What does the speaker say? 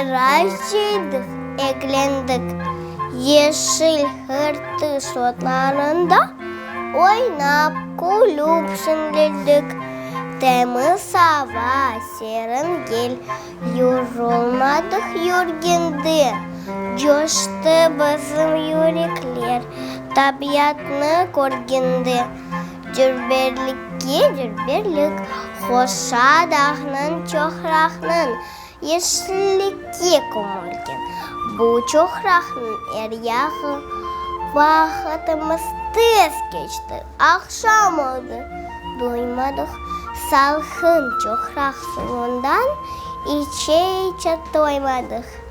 Biraz cıydıq, eglendik. Yeşil hırtış otlarında Oynap, külüp şeñlendik. Temiz ava, serin yel, Yorulmadıq yürgende. Coştı bizim yürekler, Tabiatnı körgende. Dülberlikke dülberlik qoşa dağnıñ, çoqraqnıñ, Yeşillikke kömülgen bu çoqraqnıñ er yağı. Vaqıtımız tez keçti, aqşam oldı, doymadıq, Salqın çoqraq suvundan içe-içe toymadıq.